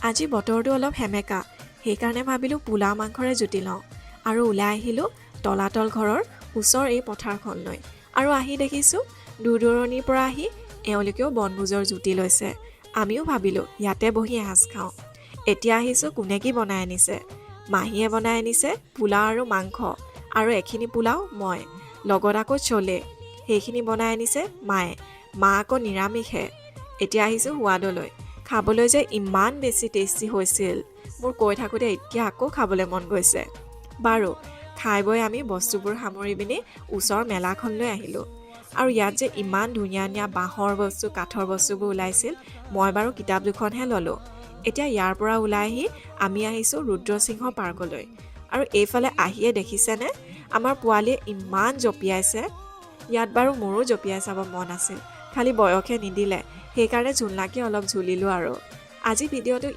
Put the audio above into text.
আজি বতৰটো অলপ সেমেকা, সেইকাৰণে ভাবিলোঁ পোলাও মাংসৰে জুতি লওঁ আৰু ওলাই আহিলোঁ তলাতল ঘৰৰ ওচৰ এই পথাৰখনলৈ। আৰু আহি দেখিছোঁ দূৰ দূৰণিৰ পৰা আহি এওঁলোকেও বনভোজৰ জুতি লৈছে। আমিও ভাবিলোঁ ইয়াতে বহি এসাঁজ খাওঁ। এতিয়া আহিছোঁ, কোনে কি বনাই আনিছে। মাহীয়ে বনাই আনিছে পোলাও আৰু মাংস আৰু এখিনি পোলাও মই লগত আকৌ চলে সেইখিনি বনাই আনিছে মায়ে। মা আকৌ নিৰামিষহে। এতিয়া আহিছোঁ সোৱাদলৈ। খাবলৈ যে ইমান বেছি টেষ্টি হৈছিল, মোৰ কৈ থাকোঁতে এতিয়া আকৌ খাবলৈ মন গৈছে। বাৰু, খাই বৈ আমি বস্তুবোৰ সামৰি পিনি ওচৰৰ মেলাখনলৈ আহিলোঁ। আৰু ইয়াত যে ইমান ধুনীয়া ধুনীয়া বাঁহৰ বস্তু, কাঠৰ বস্তুবোৰ ওলাইছিল। মই বাৰু কিতাপ দুখনহে ল'লোঁ। এতিয়া ইয়াৰ পৰা ওলাই আহি আমি আহিছোঁ ৰুদ্ৰসিংহ পাৰ্কলৈ। আৰু এইফালে আহিয়ে দেখিছেনে, আমাৰ পোৱালীয়ে ইমান জঁপিয়াইছে ইয়াত। বাৰু মোৰো জঁপিয়াই চাব মন আছিল, খালি বয়সে নিদিলে। সেইকাৰণে ঝুলনাকে অলপ ঝুলিলোঁ। আৰু আজি ভিডিঅ'টো